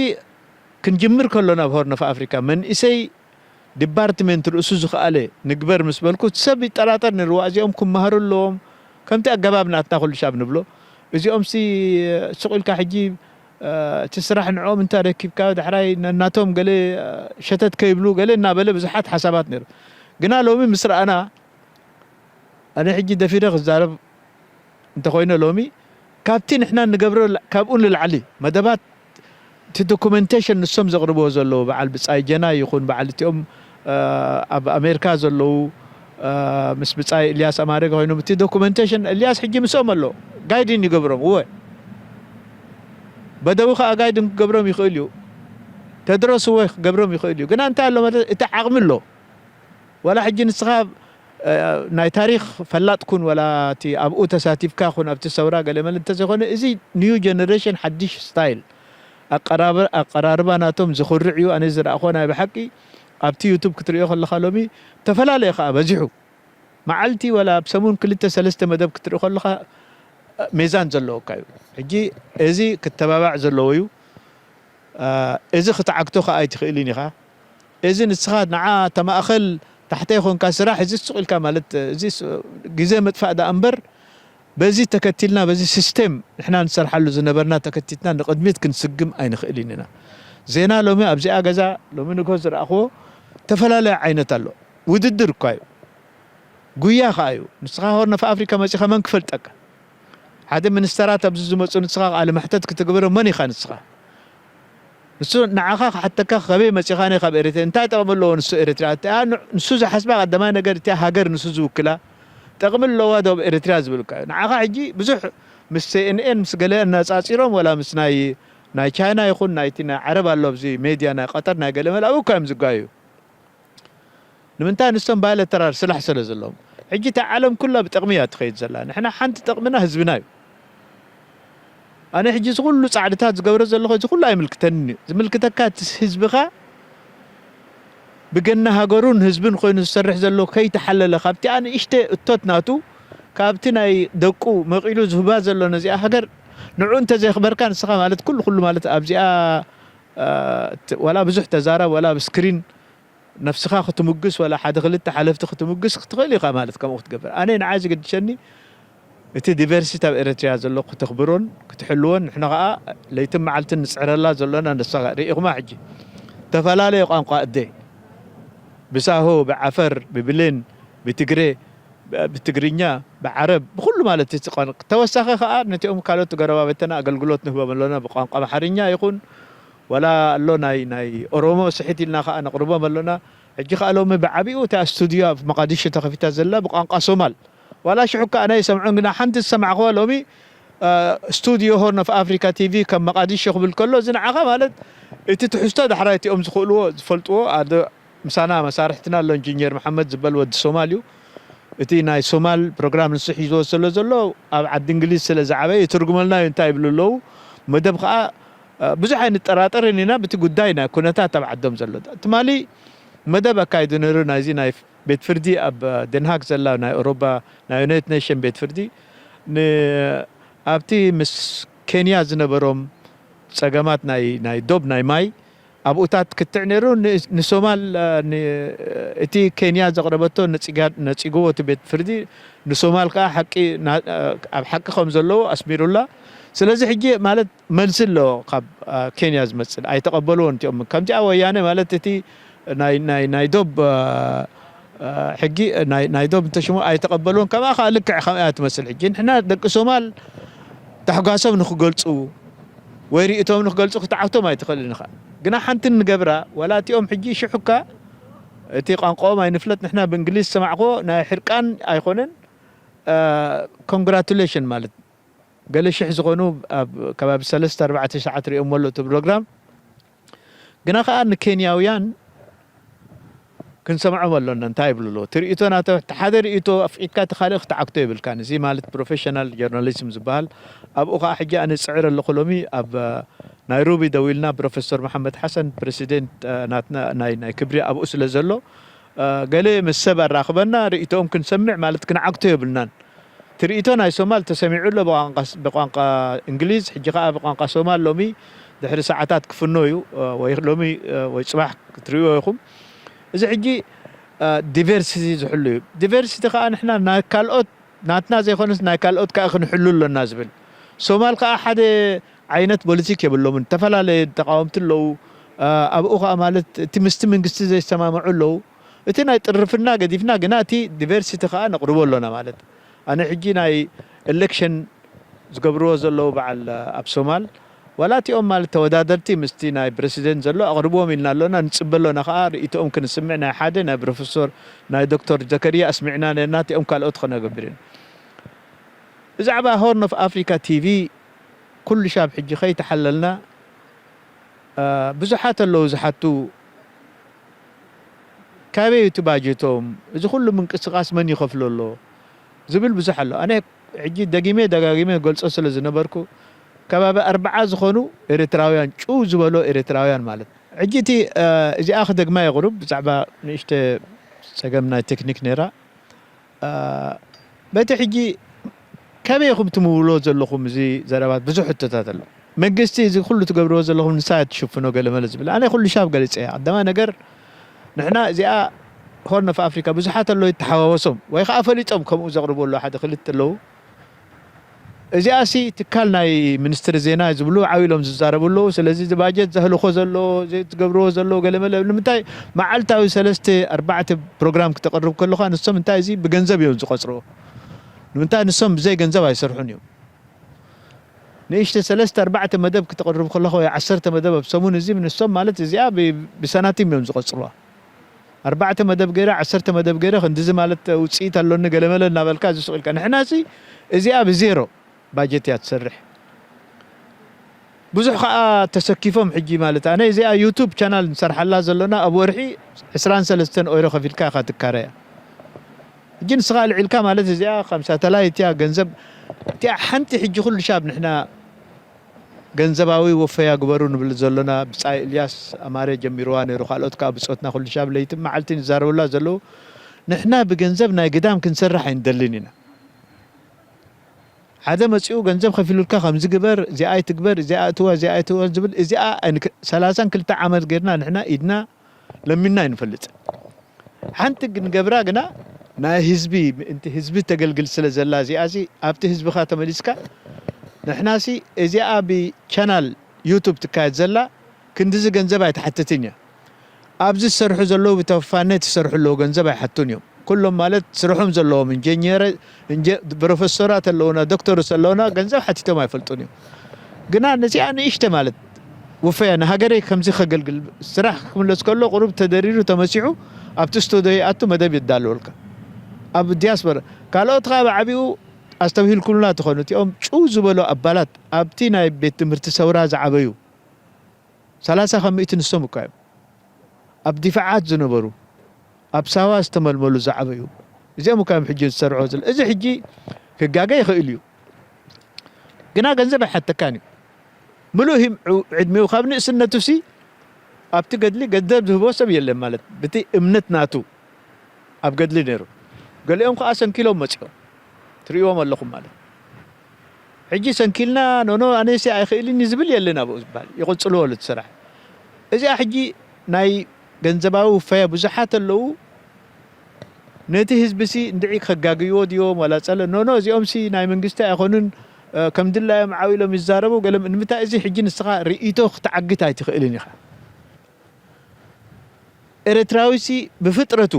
ክንጅምር ከሎና ኣብ ሆርን ኦፍ ኣፍሪካ መንእሰይ ዲፓርትመንት ርእሱ ዝኸኣለ ንግበር ምስ በልኩ፣ ሰብ ይጠራጠር ነይሩ። "ዋ፣ እዚኦም ክመሃሩ ኣለዎም፣ ከምቲ ኣገባብ ናትና ኩሉ ሻብ ንብሎ። እዚኦም ሲ ሱቕ ኢልካ ሕጂ፣ እ፣ እቲ ስራሕ ንዕኦም እንተ ረኪብካ፣ ዳሕራይ ነናቶም ገለ፣ እ፣ ሸተት ከይብሉ" ገለ እናበለ ብዙሓት ሓሳባት ነይሩ። ግና ሎሚ ምስ ረኣና፣ ኣነ ሕጂ ደፊረ ክዛረብ እንተኾይነ ሎሚ፣ ካብቲ ንሕና ንገብሮ ላ-፣ ካብኡ ንላዕሊ መደባት፣ እቲ ዶኩመንቴሽን ንሶም ዘቕርብዎ ዘለዉ፣ በዓል ብጻይ ጀና ይኹን፣ በዓል እቲኦም፣ እ፣ ኣብ ኣሜሪካ ዘለዉ፣ እ፣ ምስ ብጻይ እልያስ ኣማረ ኮይኖም፣ እቲ ዶኩመንቴሽን እልያስ ሕጂ ምስኦም ኣሎ፣ ጋይድን ይገብሮም። እወ፣ በደዊ ከኣ ጋይድን ክገብሮም ይኽእል እዩ። ተድሮስ እወ ክገብሮም ይኽእል እዩ። ግና እንታይ ኣሎ ማለት፣ እቲ ዓቕሚ ኣሎ። ዋላ ሕጂ ንስኻ፣ እ፣ ናይ ታሪኽ ፈላጥ ኩን፣ ዋላ እቲ ኣብኡ ተሳቲፍካ ኩን፣ ኣብቲ ሰውራ ገለ መለ እንተዘይኮነ፣ እዚ ኒው ጀነሬሽን ሓድሽ ስታይል ኣቀራብ-፣ ኣቀራርባ ናቶም ዝኹርዕ እዩ። ኣነ ዝረኣኹዎ ናይ ብሓቂ ኣብቲ ዩቱብ ክትሪኦ ከለኻ ሎሚ ተፈላለየ ከኣ በዚሑ። መዓልቲ ዋላ ኣብ ሰሙን ክልተ ሰለስተ መደብ ክትርኢ ከለኻ፣ እ፣ ሜዛን ዘለወካ እዩ። ሕጂ እዚ ክተባባዕ ዘለዎ እዩ። እ፣ እዚ ክትዓግቶ ከኣ ኣይትኽእልን ኢኻ። እዚ ንስኻ ንዓ ተማእኸል ታሕተይ ኮንካ ስራሕ፣ እዚ ሱቕ ኢልካ ማለት፣ እዚ ስ-፣ ግዜ ምጥፋእ ደኣ እምበር፣ በዚ ተከቲልና፣ በዚ ሲስቴም ንሕና ንሰርሓሉ ዝነበርና ተከቲልና ንቕድሚት ክንስግም ኣይንኽእልን ኢና። ዜና ሎሚ ኣብዚኣ ገዛ፣ ሎሚ ንግሆ ዝረኣኽዎ ተፈላለየ ዓይነት ኣሎ። ውድድር እኳ እዩ። ጉያ ከኣ እዩ። ንስኻ ሆርን ኦፍ ኣፍሪካ መጺኻ መን ክፈልጠካ? ሓደ ሚኒስተራት ኣብዚ ዝመጹ፣ ንስኻ ቃለ መሕተት ክትግበሮ መን ኢኻ ንስኻ? ንሱ ንዓኻ ክሓተካ፣ "ከበይ መጺኻ?" "ኣነ ካብ ኤሪትርያ።" እንታይ ጠቕሚ ኣለዎ ንሱ ኤሪትርያ? እቲኣ ን-፣ ንሱ ዝሓስባ ቀዳማይ ነገር፣ እቲኣ ሃገር ንሱ ዝውክላ ጠቕሚ ኣለዋ ዶ ኣብ ኤሪትርያ ዝብልካ እዩ። ንዓኻ ሕጂ ብዙሕ ምስ ሲ ኤን ኤን ምስ ገለ ኣነጻጺሮም፣ ወላ ምስ ናይ፣ ናይ ቻይና ይኹን ናይቲ ናይ ዓረብ ኣሎ ኣብዚ ሜድያ ናይ ቀጠር ናይ ገለ መለ ኣብኡ እኳ እዮም ዝጋዩ። ንምንታይ? ንሶም ባይለተራል ስራሕ ስለ ዘለዎም። ሕጂ እታ ዓለም ኩላ ብጠቕሚ እያ ትኸይድ ዘላ። ንሕና ሓንቲ ጠቕምና ህዝብና እዩ። ኣነ ሕጂ እዚ ኩሉ ጻዕድታት ዝገብሮ ዘለኹ፣ እዚ ኩሉ ኣይምልክተንን እዩ። ዝምልክተካ እቲ ህዝብኻ ብገና ሃገሩን ህዝብን ኮይኑ ዝሰርሕ ዘሎ ከይተሓለለ፣ ካብቲኣ ንእሽተ እቶት ናቱ፣ ካብቲ ናይ ደቁ መቒሉ ዝህባ ዘሎ ነዚኣ ሃገር፣ ንዑ እንተዘይኽበርካ ንስኻ ማለት ኩሉ ኩሉ ማለት ኣብዚኣ፣ እ፣ ት-፣ ዋላ ብዙሕ ተዛረብ፣ ዋላ ኣብ ስክሪን ነፍስኻ ክትምግስ፣ ዋላ ሓደ ክልተ ሓለፍቲ ክትምግስ ክትኽእል ኢኻ ማለት ከምኡ ክትገብር። ኣነ ንዓይ ዝገድሸኒ እቲ ዲቨርሲቲ ኣብ ኤረትርያ ዘሎ ክተኽብሮን ክትሕልዎን፣ ንሕና ኸኣ ለይትን መዓልትን ንጽዕረላ ዘሎና ንሳ ሪኢኹማ። ሕጂ ዝተፈላለየ ቋንቋ እደ፣ ብሳሆ፣ ብዓፈር፣ ብብሌን፣ ብትግሬ፣ ብ-፣ ብትግርኛ፣ ብዓረብ፣ ብኹሉ ማለት እቲ ቋን-፣ ተወሳኺ ኸኣ ነቲኦም ካልኦት ጎረባብትና ኣገልግሎት ንህቦም ኣሎና፣ ብቋንቋ ኣምሓርኛ ይኹን፣ ዋላ ኣሎ ናይ፣ ናይ ኦሮሞ ስሒት ኢልና ኸኣ ነቕርቦም ኣሎና። ሕጂ ኸኣ ሎሚ ብዓቢኡ እታ ስቱድዮ ኣብ መቓዲሾ ተኸፊታ ዘላ ብቋንቋ ሶማል። ዋላ ሽዑ ከኣ ኣነ ኣይሰምዖን፣ ግና ሓንቲ ዝሰማዕክዋ ሎሚ፣ እ፣ ስቱድዮ ሆርን ኦፍ ኣፍሪካ ቲቪ ከም መቓዲሾ ክብል ከሎ፣ እዚ ንዓኻ ማለት እቲ ትሕዝቶ ዳሕራይ እቲኦም ዝኽእልዎ፣ ዝፈልጥዎ፣ ኣደ-፣ ምሳና መሳርሕትና ኣሎ፣ ኢንጂነር መሓመድ ዝበል ወዲ ሶማል እዩ። እቲ ናይ ሶማል ፕሮግራም ንሱ ሒዝዎ ስለ ዘሎ ኣብ ዓዲ እንግሊዝ ስለ ዝዓበየ ይትርጉመልና እዩ እንታይ ይብሉ ኣለዉ። መደብ ከዓ ብዙሕ ኣይንጠራጠርን ኢና ብቲ ጉዳይ ናይ ኩነታት ኣብ ዓዶም ዘሎ ትማሊ መደብ ኣካይዱ ነይሩ። ናይዚ ናይ ቤት ፍርዲ ኣብ ደንሃግ ዘላ ናይ ኦሮባ ናይ ዩናይትድ ኔሽን ቤት ፍርዲ ኣብቲ ምስ ኬንያ ዝነበሮም ፀገማት ናይ ዶብ ናይ ማይ ኣብኡታት ክትዕ ነይሩ። ንሶማል እቲ ኬንያ ዘቕረበቶ ነፂግዎ እቲ ቤት ፍርዲ ንሶማል ከዓ ሓቂ ኣብ ሓቂ ከም ዘለዎ ኣስሚሩላ። ስለዚ ሕጂ ማለት መልሲ ኣለዎ ካብ ኬንያ ዝመፅእ ኣይተቐበልዎን እቲኦም ከምዚኣ ወያነ ማለት እቲ ናይ ዶብ ሕጊ ናይ ዶብ እንተሽሙ ኣይተቐበልዎን። ከምኣ ከዓ ልክዕ ከምኣ ትመስል ሕጂ ንሕና ደቂ ሶማል ታሕጓሶም ንክገልፁ ወይ ርእቶም ንክገልፁ ክትዓብቶም ኣይትኽእልን ኢኻ። ግና ሓንቲ ንገብራ ዋላ እቲኦም ሕጂ ሽሑካ እቲ ቋንቋኦም ኣይንፍለጥ ንሕና ብእንግሊዝ ዝሰማዕኮ ናይ ሕርቃን ኣይኮነን። ኮንግራቱሌሽን ማለት ገለ ሽሕ ዝኾኑ ኣብ ከባቢ ሰለስተ ኣርባዕተ ሰዓት ሪኦም ኣሎ እቲ ፕሮግራም። ግና ከዓ ንኬንያውያን ክንሰምዖም ኣሎና እንታይ ይብሉ ኣለዉ ትርኢቶ ናተ ሓደ ርእቶ ኣፍዒትካ እቲ ካልእ ክትዓግቶ የብልካን። እዚ ማለት ፕሮፌሽናል ጆርናሊዝም ዝበሃል ኣብኡ ከዓ ሕጂ ኣነ ዝፅዕር ኣለኹ ሎሚ ኣብ ናይሮቢ ደዊልና ፕሮፌሰር መሓመድ ሓሰን ፕሬሲደንት ናትና ናይ ናይ ክብሪ ኣብኡ ስለ ዘሎ ገለ ምስ ሰብ ኣራኽበና ርእቶኦም ክንሰምዕ ማለት ክንዓግቶ የብልናን። ትርኢቶ ናይ ሶማል ተሰሚዑ ኣሎ ብቋንቋ እንግሊዝ ሕጂ ከዓ ብቋንቋ ሶማል ሎሚ ድሕሪ ሰዓታት ክፍኖ እዩ ወይ ሎሚ ወይ ፅባሕ ክትርእዮ ኢኹም። እዚ ሕጂ ዲቨርሲቲ ዝሕሉ እዩ። ዲቨርሲቲ ከዓ ንሕና ናይ ካልኦት ናትና ዘይኮነስ ናይ ካልኦት ከዓ ክንሕሉ ኣሎና ዝብል ሶማል ከዓ ሓደ ዓይነት ፖለቲክ የብሎምን። ዝተፈላለየ ተቃወምቲ ኣለዉ። ኣብኡ ከዓ ማለት እቲ ምስቲ መንግስቲ ዘይሰማምዑ ኣለዉ። እቲ ናይ ጥርፍና ገዲፍና ግና እቲ ዲቨርሲቲ ከዓ ነቕርቦ ኣሎና ማለት ኣነ ሕጂ ናይ ኤሌክሽን ዝገብርዎ ዘለዉ በዓል ኣብ ሶማል ዋላ እቲኦም ማለት ተወዳደርቲ ምስቲ ናይ ፕረሲደንት ዘሎ ኣቕርብዎም ኢልና ኣሎና ንፅበ ኣሎና ከዓ ርእቶኦም ክንስምዕ ናይ ሓደ ናይ ፕሮፌሶር ናይ ዶክተር ዘከርያ ኣስሚዕና ነርና እቲኦም ካልኦት ክነገብር ኢና። ብዛዕባ ሆርን ኦፍ ኣፍሪካ ቲቪ ኩሉ ሻብ ሕጂ ከይተሓለልና ብዙሓት ኣለዉ ዝሓቱ ካበይ እቲ ባጀቶም እዚ ኩሉ ምንቅስቃስ መን ይኸፍሎ ኣሎ ዝብል ብዙሕ ኣሎ። ኣነ ሕጂ ደጊመ ደጋጊመ ገልጾ ስለ ዝነበርኩ ከባቢ ኣርባዓ ዝኾኑ ኤርትራውያን ጭው ዝበሎ ኤርትራውያን ማለት ሕጂ እቲ እዚኣ ክደግማ የቕሩብ ብዛዕባ ንእሽተ ጸገም ናይ ቴክኒክ ነይራ። በቲ ሕጂ ከመይ ኢኹም ትምውሎ ዘለኹም እዚ ዘረባት ብዙሕ ሕቶታት ኣሎ። መንግስቲ እዚ ኩሉ ትገብርዎ ዘለኹም ንሳ ትሽፍኖ ገለመለ ዝብል ኣነ ኩሉ ሻብ ገሊፀ እያ። ቀዳማይ ነገር ንሕና እዚኣ ሆርን ኦፍ ኣፍሪካ ብዙሓት ኣለዉ ይተሓዋወሶም ወይ ከዓ ፈሊጦም ከምኡ ዘቕርቡ ኣለዉ ሓደ ክልተ ኣለዉ። እዚኣ ሲ ትካል ናይ ሚኒስትሪ ዜና ዝብሉ ዓው ኢሎም ዝዛረቡ ኣለዉ። ስለዚ እዚ ባጀት ዘህልኮ ዘሎ እዚ ትገብርዎ ዘለዉ ገለመለ ንምንታይ መዓልታዊ ሰለስተ ኣርባዕተ ፕሮግራም ክተቕርብ ከለኻ ንሶም እንታይ እዚ ብገንዘብ እዮም ዝቆፅርዎ። ንምንታይ ንሶም ብዘይ ገንዘብ ኣይሰርሑን እዮም። ንእሽተ ሰለስተ ኣርባዕተ መደብ ክተቕርብ ከለኻ ወይ ዓሰርተ መደብ ኣብ ሰሙን እዚ ንሶም ማለት እዚኣ ብሳናቲም እዮም ዝቆፅርዋ። ኣርባዕተ መደብ ገይረ ዓሰርተ መደብ ገይረ ክንድዚ ማለት ውፅኢት ኣሎኒ ገለመለ እናበልካ ዝስቕ ኢልካ ንሕና እዚ እዚኣ ብዜሮ ባጀት እያ ትሰርሕ። ብዙሕ ከዓ ተሰኪፎም ሕጂ ማለት ኣነ እዚኣ ዩቱብ ቻናል ንሰርሓላ ዘሎና ኣብ ወርሒ ዕስራን ሰለስተን ኦይሮ ከፊልካ ኢኻ ትካረያ። ሕጂ ንስኻ ልዒልካ ማለት እዚኣ ከም ሳተላይት እያ ገንዘብ እቲኣ ሓንቲ ሕጂ ኩሉ ሻብ ንሕና ገንዘባዊ ወፈያ ግበሩ ንብል ዘሎና ብጻይ እልያስ ኣማረ ጀሚርዋ ነይሩ ካልኦት ከዓ ብጾትና ኩሉ ሻብ ለይትን መዓልትን ይዛረቡላ ዘለዉ ንሕና ብገንዘብ ናይ ግዳም ክንሰርሕ ኣይንደልን ኢና ሓደ መጺኡ ገንዘብ ከፊሉልካ ከምዚ ግበር እዚኣ ኣይትግበር እዚኣ እትዋ እዚኣ ኣይትዋ ዝብል እዚኣ ሰላሳን ክልተ ዓመት ጌርና ንሕና ኢድና ለሚንና ኣይንፈልጥን ሓንቲ ክንገብራ ግና ናይ ህዝቢ ምእንቲ ህዝቢ ተገልግል ስለ ዘላ እዚኣ ሲ ኣብቲ ህዝብኻ ተመሊስካ ንሕና ሲ እዚኣ ብቻናል ዩቱብ ትካየድ ዘላ ክንድዚ ገንዘብ ኣይትሓትትን እያ ኣብዚ ዝሰርሑ ዘለዉ ብተወፋነት ዝሰርሑ ኣለዉ ገንዘብ ኣይሓቱን እዮም ኩሎም ማለት ስርሖም ዘለዎም እንጀኘረ ፕሮፌሰራት ኣለዉና ዶክተርስ ኣለዉና ገንዘብ ሓቲቶም ኣይፈልጡን እዮም ግና ነዚኣ ንእሽተ ማለት ውፈያ ንሃገረይ ከምዚ ከገልግል ስራሕ ክምለስ ከሎ ቁሩብ ተደሪሩ ተመሲሑ ኣብቲ ስቱድዮ ይኣቱ መደብ ይዳለወልካ ኣብ ዲያስፖራ ካልኦት ከዓ ብዓቢኡ ኣስተብሂልኩምልና ትኾኑ እቲኦም ጭው ዝበሉ ኣባላት ኣብቲ ናይ ቤት ትምህርቲ ሰውራ ዝዓበዩ ሰላሳ ካብ ሚእቲ ንሶም እኳ እዮም ኣብ ዲፋዓት ዝነበሩ ኣብ ሳዋ ዝተመልመሉ ዝዓበዩ እዚኦም እኳ እዮም ሕጂ ዝሰርሑ ዘሎ። እዚ ሕጂ ክጋገ ይኽእል እዩ፣ ግና ገንዘብ ኣይሓተካን እዩ። ምሉእ ሂም-፣ ዕድሚኡ ካብ ንእስነቱ ሲ ኣብቲ ገድሊ ገንዘብ ዝህቦ ሰብ የለን ማለት፣ ብቲ እምነት ናቱ ኣብ ገድሊ ነይሩ። ገሊኦም ከኣ ሰንኪሎም መጺኦም ትርእይዎም ኣለኹም ማለት። ሕጂ ሰንኪልና፣ ኖኖ፣ ኣነሲ ኣይኽእልን እዩ ዝብል የለን ኣብኡ ዝበሃል። ይቕጽልዎ እቲ ስራሕ። እዚኣ ሕጂ ናይ ገንዘባዊ ውፈያ ብዙሓት ኣለዉ። ነቲ ህዝቢ ሲ እንድዒ ከጋግይዎ ድዮም ዋላ ጸለ-፣ ኖኖ፣ እዚኦም ሲ ናይ መንግስቲ ኣይኮኑን፣ እ፣ ከም ድላዮም ዓው ኢሎም ይዛረቡ፣ ገለ ም-፣ ንምንታይ እዚ ሕጂ ንስኻ ርእይቶ ክትዓግት ኣይትኽእልን ኢኻ። ኤርትራዊ ሲ ብፍጥረቱ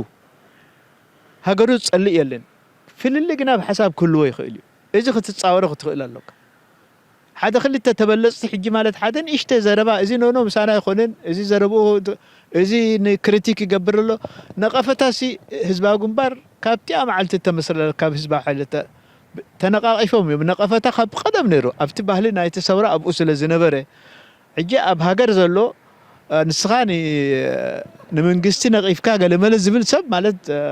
ሃገሩ ዝጸልእ የለን። ፍልልይ ግና ኣብ ሓሳብ ክህልዎ ይኽእል እዩ። እዚ ክትጻወሮ ክትኽእል ኣሎካ። ሓደ ክልተ ተበለጽቲ ሕጂ ማለት ሓደ ንእሽተ ዘረባ፣ እዚ ኖኖ ምሳና ኣይኮነን፣ እዚ ዘረብኡ፣ እዚ ንክሪቲክ ይገብር ኣሎ። ነቐፈታሲ ህዝባዊ ግንባር ካብቲኣ መዓልቲ እተመስረተ ካብ ህዝባዊ ሓይሊ እተ-፣ ተነቓቒፎም እዮም። ነቐፈታ ካብ ቀደም ነይሩ። ኣብቲ ባህሊ ናይቲ ሰውራ ኣብኡ ስለ ዝነበረ፣ ሕጂ ኣብ ሃገር ዘሎ፣ እ፣ ንስኻ ን-፣ ንመንግስቲ ነቒፍካ ገለመለ ዝብል ሰብ ማለት፣ እ፣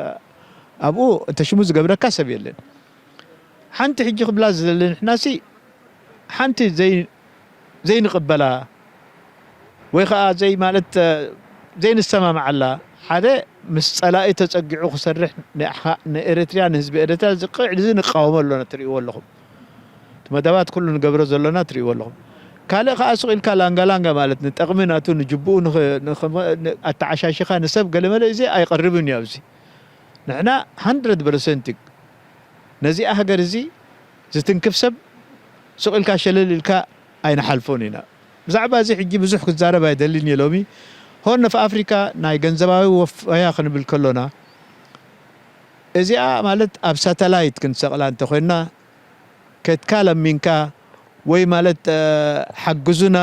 ኣብኡ እንተ ሽሙ ዝገብረካ ሰብ የለን። ሓንቲ ሕጂ ክብላ ዝደሊ ንሕናሲ ሓንቲ ዘይ-፣ ዘይንቕበላ ወይ ኸዓ ዘይ-፣ ማለት፣ እ፣ ዘይንሰማምዓላ፣ ሓደ ምስ ጸላኢ ተጸጊዑ ክሰርሕ ንኣኻ-፣ ንኤርትርያ፣ ንህዝቢ ኤርትርያ ዝቕዕ፣ እዚ ንቃወሞ ኣሎና፣ ትርእይዎ ኣለኹም። እቲ መደባት ኩሉ ንገብሮ ዘሎና ትርእይዎ ኣለኹም። ካልእ ከኣ ሱቕ ኢልካ ላንጋ ላንጋ ማለት ንጠቕሚ ናቱ ንጅብኡ ንኽ-፣ ንኽ-፣ ን-፣ ኣተዓሻሺኻ ንሰብ ገለመለ እዚ ኣይቐርብን እዩ ኣብዚ። ንሕና ሃንድረድ ፐርሰንት ነዚኣ ሃገር እዚ ዝትንክፍ ሰብ ሱቕ ኢልካ ሸለል ኢልካ ኣይንሓልፎን ኢና። ብዛዕባ እዚ ሕጂ ብዙሕ ክዛረብ ኣይደልን እየ ሎሚ። ሆርን ኦፍ ኣፍሪካ ናይ ገንዘባዊ ወፈያ ክንብል ከሎና፣ እዚኣ ማለት ኣብ ሳተላይት ክንሰቕላ እንተኾይንና፣ ከድካ ለሚንካ ወይ ማለት፣ እ፣ ሓግዙና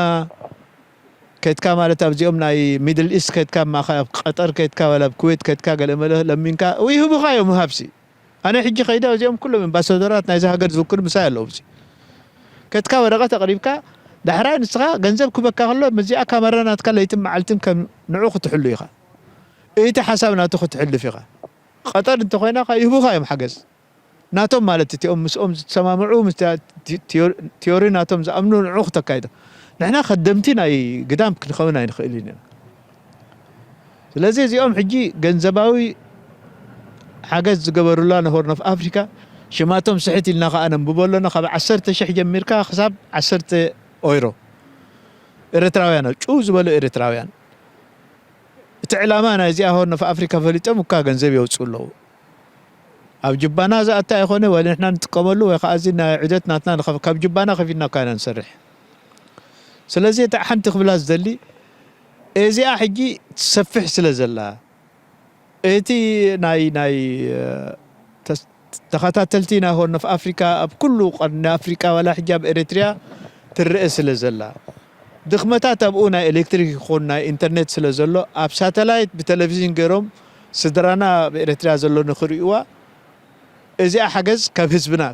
ከድካ ማለት ኣብዚኦም ናይ ሚድል ኢስት ከድካ፣ ኣብ ማእኸ-፣ ኣብ ቀጠር ከድካ፣ ወላ ኣብ ኩዌት ከድካ፣ ገለ መለ ለሚንካ ይህቡኻ እዮም፣ ምሃብሲ። ኣነ ሕጂ ከይደ እዚኦም ኩሎም ኣምባሳደራት ናይዚ ሃገር ዝውክሉ ምሳይ ኣለዉ። እዚ ከድካ ወረቐት ኣቕሪብካ፣ ዳሕራይ ንስኻ ገንዘብ ክበካ ከሎ፣ ምስዚኣ ካመራ ናትካ ለይትን መዓልትን ከም ንዑ ክትሕሉ ኢኻ። እቲ ሓሳብ ናቱ ክትሕልፍ ኢኻ። ቀጠር እንተኾይና፣ ከ-፣ ይህቡኻ እዮም ሓገዝ። ናቶም ማለት እቲኦም ምስኦም ዝሰማምዑ፣ ምስ ቲ-፣ ቲ-፣ ቲዮ-፣ ቲዮሪ ናቶም ዝኣምኑ ንዑ ክተካይዶ። ንሕና ከደምቲ ናይ ግዳም ክንኸውን ኣይንኽእልን ኢና። ስለዚ እዚኦም ሕጂ ገንዘባዊ ሓገዝ ዝገበሩላ ንሆርን ኦፍ ኣፍሪካ ሽማቶም ስሕት ኢልና ከኣ ነንብቦ ኣለና። ካብ ዓሰርተ ሽሕ ጀሚርካ ክሳብ ዓሰርተ ኦይሮ ኤርትራውያን፣ ጭው ዝበሉ ኤርትራውያን። እቲ ዕላማ ናይዚኣ ሆርን ኦፍ ኣፍሪካ ፈሊጦም እኳ ገንዘብ የውፅኡ ኣለዉ። ኣብ ጅባና ዝኣተ ኣይኮነ፣ ወይ ንሕና ንጥቀመሉ፣ ወይ ከዓ እዚ ናይ ዑደት ናትና ንኸፍ-፣ ካብ ጅባና ከፊልና እኳ ኢና ንሰርሕ። ስለዚ እታ ሓንቲ ክብላ ዝደሊ፣ እዚኣ ሕጂ ትሰፍሕ ስለ ዘላ፣ እቲ ናይ፣ ናይ፣ እ፣ ተስ-፣ ተኸታተልቲ ናይ ሆርን ኦፍ ኣፍሪካ ኣብ ኩሉ ቀርኒ ኣፍሪካ ዋላ ሕጂ ኣብ ኤርትርያ ትረአ ስለ ዘላ፣ ድኽመታት ኣብኡ ናይ ኤሌክትሪክ ይኹን ናይ ኢንተርኔት ስለ ዘሎ፣ ኣብ ሳተላይት ብቴሌቪዥን ገይሮም ስድራና ኣብ ኤርትርያ ዘሎ ንኽርእይዋ፣ እዚኣ ሓገዝ ካብ ህዝብና፣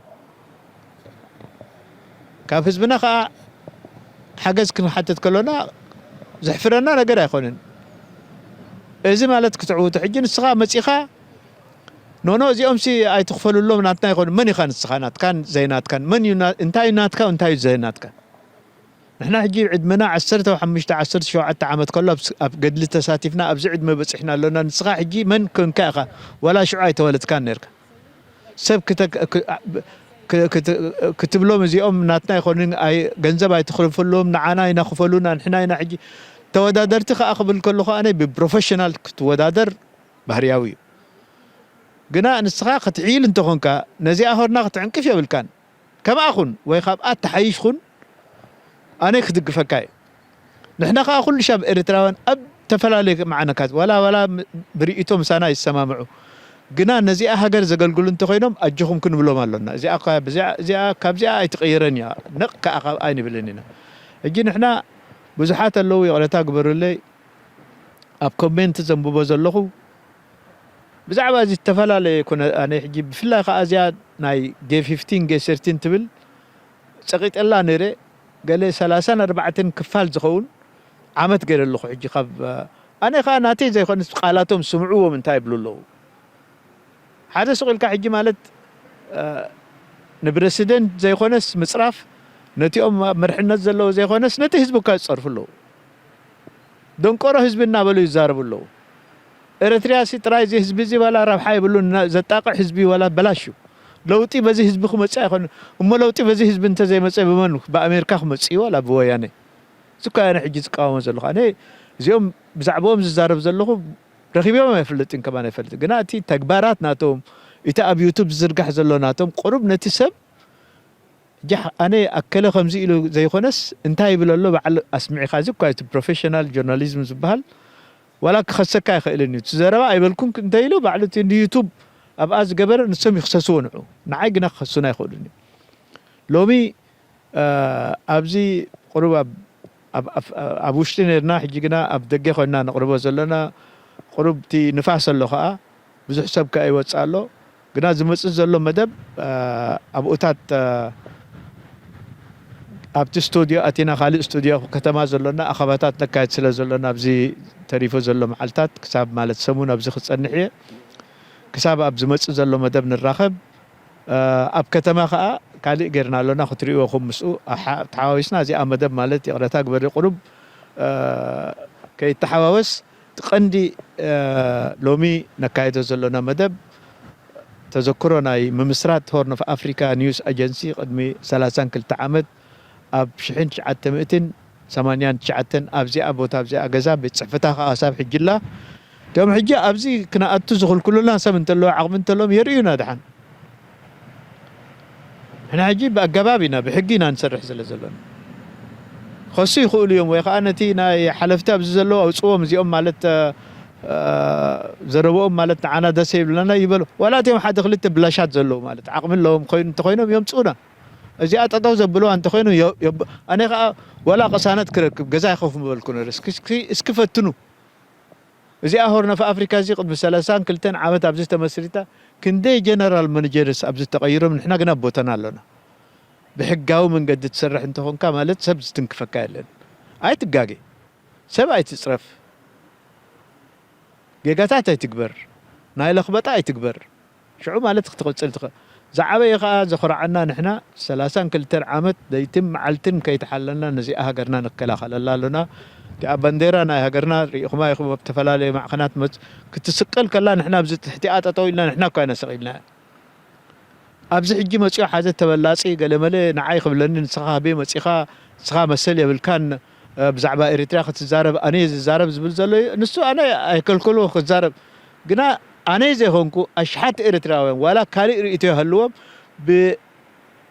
ካብ ህዝብና ኸዓ ሓገዝ ክንሓትት ከሎና ዘሕፍረና ነገር ኣይኮንን። እዚ ማለት ክትዕውቶ፣ ሕጂ ንስኻ መጺኻ፣ ኖኖ፣ እዚኦምሲ ኣይትኽፈሉሎም፣ ናትና ይኾኑ። መን ኢኻ ንስኻ? ናትካን ዘይናትካን። መን እዩ ና-፣ እንታይ እዩ ናትካ፣ እንታይ እዩ ዘይናትካ? ንሕና ሕጂ ዕድመና ዓሰርተ ሓሙሽተ፣ ዓሰርተ ሸውዓተ ዓመት ከሎ ኣብ ስ-፣ ኣብ ገድሊ ተሳቲፍና፣ ኣብዚ ዕድመ በጺሕና ኣሎና። ንስኻ ሕጂ መን ኮንካ ኢኻ? ዋላ ሽዑ ኣይተወለድካን ነርካ። ሰብ ክተ-፣ ክ-፣ ክ-፣ ክት-፣ ክትብሎም፣ እዚኦም ናትና ኣይኮኑን፣ ኣይ-፣ ገንዘብ ኣይትኽፈልዎም፣ ንዓና ኢና ክፈሉና፣ ንሕና ኢና ሕጂ ተወዳደርቲ ከኣ ክብል ከለኹ፣ ኣነ ብፕሮፌሽናል ክትወዳደር ባህርያዊ እዩ። ግና ንስኻ ክትሕይል እንተኾንካ፣ ነዚኣ ሆርና ክትዕንቅፍ የብልካን። ከምኣ ኩን ወይ ካብኣ ተሓይሽ ኩን፣ ኣነ ክድግፈካ እየ። ንሕና ከኣ ኩሉ ሻብ ኤርትራውያን ኣብ ተፈላለየ መዓነካት፣ ዋላ፣ ዋላ ም-፣ ብርእይቶ ምሳና ይሰማምዑ። ግና ነዚኣ ሃገር ዘገልግሉ እንተኾይኖም ኣጆኹም ክንብሎም ኣሎና። እዚኣ እኳ ብዚኣ፣ እዚኣ፣ ካብዚኣ ኣይትቕየረን እያ። ነቕ ከኣ ካብ ኣይንብልን ኢና። ሕጂ ንሕና ብዙሓት ኣለዉ፣ ይቕረታ ግበሩለይ፣ ኣብ ኮሜንት ዘንብቦ ዘለኹ። ብዛዕባ እዚ ዝተፈላለየ ኩነ-፣ ኣነ ሕጂ ብፍላይ ከኣ እዚኣ ናይ ጌ ፊፍቲን፣ ጌ ሰርቲን ትብል ጸቒጠላ ነይረ። ገለ ሰላሳን ኣርባዕተን ክፋል ዝኸውን ዓመት ገይረ ኣለኹ። ሕጂ ካብ፣ ኣነ ከኣ ናተይ ዘይኮነስ ቃላቶም ስምዕዎም እንታይ ይብሉ ኣለዉ። ሓደ ሱቕ ኢልካ ሕጂ ማለት ንብረሲደንት ዘይኮነስ ምፅራፍ፣ ነቲኦም ኣብ መርሕነት ዘለዉ ዘይኮነስ ነቲ ህዝቢ እኳ ዝፀርፉ ኣለዉ። ደንቆሮ ህዝቢ እናበሉ ይዛረቡ ኣለዉ። ኤረትርያ ሲ ጥራይ እዚ ህዝቢ እዚ ዋላ ረብሓ የብሉን፣ ዘጣቕዕ ህዝቢ ዋላ በላሽ እዩ። ለውጢ በዚ ህዝቢ ክመፅእ ኣይኮነ። እሞ ለውጢ በዚ ህዝቢ እንተዘይመፀ ብመን? ብኣሜሪካ ክመፅእ እዩ ዋላ ብወያነ? እዚ እኳ ኣነ ሕጂ ዝቃወሞ ዘለኹ። ኣነ እዚኦም ብዛዕባኦም ዝዛረብ ዘለኹ ረኺቦም ኣይፈልጥን፣ ከማን ኣይፈልጥን። ግና እቲ ተግባራት ናቶም፣ እቲ ኣብ ዩቱብ ዝዝርጋሕ ዘሎ ናቶም ቁሩብ ነቲ ሰብ ሕጂ ኣነ ኣከለ ከምዚ ኢሉ ዘይኮነስ እንታይ ይብል ኣሎ ባዕሉ ኣስሚዕካ፣ እዚ እኳ እቲ ፕሮፌሽናል ጆርናሊዝም ዝበሃል ዋላ ክኸሰካ ኣይኽእልን እዩ። እቲ ዘረባ ኣይበልኩን እንተ ኢሉ ባዕሉ እቲ ንዩቱብ ኣብኣ ዝገበረ ንሶም ይኽሰስዎ ንዑ። ንዓይ ግና ክኸሱን ኣይኽእሉን እዩ። ሎሚ ኣብዚ ቁሩብ ኣብ ውሽጢ ነርና ሕጂ ግና ኣብ ደገ ኮይና ነቕርቦ ዘለና። ቁሩብ እቲ ንፋስ ኣሎ ከኣ ብዙሕ ሰብ ከኣ ይወጽእ ኣሎ። ግና ዝመጽእ ዘሎ መደብ ኣብኡታት ኣብቲ ስቱድዮ ኣቲና ካልእ ስቱድዮ ከተማ ዘሎና ኣኸባታት ነካየድ ስለ ዘሎና ኣብዚ ተሪፉ ዘሎ መዓልታት ክሳብ ማለት ሰሙን ኣብዚ ክጸንሕ እየ። ክሳብ ኣብ ዝመጽእ ዘሎ መደብ ንራኸብ። ኣብ ከተማ ከኣ ካልእ ጌርና ኣሎና ክትርእይዎኹም ምስኡ ተሓዋዊስና እዚኣ መደብ ማለት ይቕረታ ግበሪ ቁሩብ ከይተሓዋወስ እቲ ቀንዲ ሎሚ ነካይዶ ዘሎና መደብ ተዘክሮ ናይ ምምስራት ሆርን ኦፍ ኣፍሪካ ኒውስ ኣጀንሲ ቅድሚ ሰላሳን ክልተ ዓመት ኣብ ሽሕን ትሽዓተ ሚእትን ሰማንያን ትሽዓተን ኣብዚኣ ቦታ ኣብዚኣ ገዛ ቤት ጽሕፈታ ከዓ ሳብ ሕጂ ኣላ። እቶም ሕጂ ኣብዚ ክነኣቱ ዝኽልክሉና ሰብ እንተለዎ ዓቕሚ እንተለዎም የርእዩና ደሓን። ንሕና ሕጂ ብኣገባብ ኢና ብሕጊ ኢና ንሰርሕ ስለ ዘለና። ከሱ ይኽእሉ እዮም ወይ ከዓ ነቲ ናይ ሓለፍቲ ኣብዚ ዘለዉ ኣውፅዎም እዚኦም ማለት ዘረብኦም ማለት ንዓና ደስ ይብለና ይበሉ። ዋላ እቲኦም ሓደ ክልተ ብላሻት ዘለዉ ማለት ዓቕሚ ኣለዎም ኮይኑ እንተኮይኖም የምፅኡና። እዚኣ ጠጠው ዘብልዋ እንተኮይኑ ኣነ ከዓ ዋላ ቅሳነት ክረክብ ገዛ ይኸፍ ምበልኩ ነረ። እስኪ ፈትኑ። እዚኣ ሆርን ኦፍ ኣፍሪካ እዚ ቅድሚ ሰላሳን ክልተን ዓመት ኣብዚ ተመስሪታ ክንደይ ጀነራል መነጀርስ ኣብዚ ተቐይሮም ንሕና ግና ቦተና ኣሎና። ብሕጋዊ መንገዲ ትሰርሕ እንተኾንካ ማለት ሰብ ዝትንክፈካ የለን። ኣይትጋጌ። ሰብ ኣይትፅረፍ። ጌጋታት ኣይትግበር። ናይ ለኽበጣ ኣይትግበር። ሽዑ ማለት ክትቕፅል ትኽእል። ዝዓበየ ከዓ ዘኹርዓና ንሕና ሰላሳን ክልተን ዓመት ለይትን መዓልትን ከይተሓለልና ነዚኣ ሃገርና ንከላኸለላ ኣሎና። እቲኣ ባንዴራ ናይ ሃገርና ርኢኹማ ኢኹም ኣብ ዝተፈላለዩ ማዕኸናት ክትስቀል ከላ ንሕና ኣብዚ ትሕቲኣ ጠጠው ኢልና ንሕና እኳ ኢና ሰቒልና። ኣብዚ ሕጂ መፂኡ ሓደ ተበላፂ ገለመለ ንዓይ ክብለኒ ንስኻ ካበይ መፂኻ ንስኻ መሰል የብልካን ብዛዕባ ኤርትራ ክትዛረብ ኣነ ዝዛረብ ዝብል ዘሎ እዩ። ንሱ ኣነ ኣይከልከልዎ ክዛረብ ግና ኣነ ዘይኮንኩ ኣሽሓት ኤርትራውያን ዋላ ካልእ ርእይቶ ይሃልዎም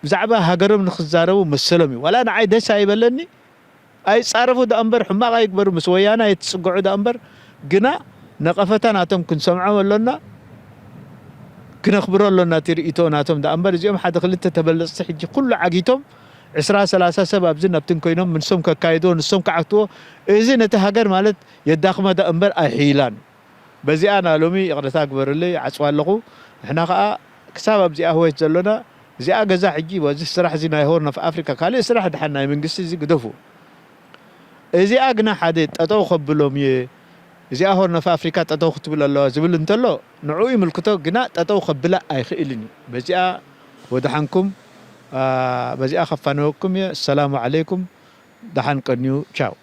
ብዛዕባ ሃገሮም ንክዛረቡ መሰሎም እዩ። ዋላ ንዓይ ደስ ኣይበለኒ ኣይጻረፉ ደኣ እምበር ሕማቕ ኣይግበሩ ምስ ወያነ ኣይትጽግዑ ደኣ እምበር ግና ነቐፈታ ናቶም ክንሰምዖም ኣሎና ክነኽብሮ ኣሎና እቲ ርእይቶ ናቶም ደኣ እምበር እዚኦም ሓደ ክልተ ተበለጽቲ ሕጂ ኩሉ ዓጊቶም ዕስራ ሰላሳ ሰብ ኣብዝን ኣብትን ኮይኖም ንሶም ከካይድዎ ንሶም ክዓትዎ እዚ ነቲ ሃገር ማለት የዳኽማ ደኣ እምበር ኣይሕይላን። በዚኣ ና ሎሚ ይቕረታ ግበሩለይ ይዓጽዋ ኣለኹ። ንሕና ኸኣ ክሳብ ኣብዚኣ ህወት ዘሎና እዚኣ ገዛ ሕጂ በዚ ስራሕ እዚ ናይ ሆርን ኦፍ ኣፍሪካ ካልእ ስራሕ ድሓን ናይ መንግስቲ እዚ ግደፉ። እዚኣ ግና ሓደ ጠጠው ከብሎም እየ እዚኣ ሆርን ኦፍ ኣፍሪካ ጠጠው ክትብል ኣለዋ ዝብል እንተሎ ንዕኡ ይምልክቶ ግና ጠጠው ከብላ ኣይኽእልን እዩ። በዚኣ ወድሓንኩም በዚኣ ከፋነወኩም እየ። ሰላሙ ዓለይኩም። ደሓን ቀንዩ። ቻው።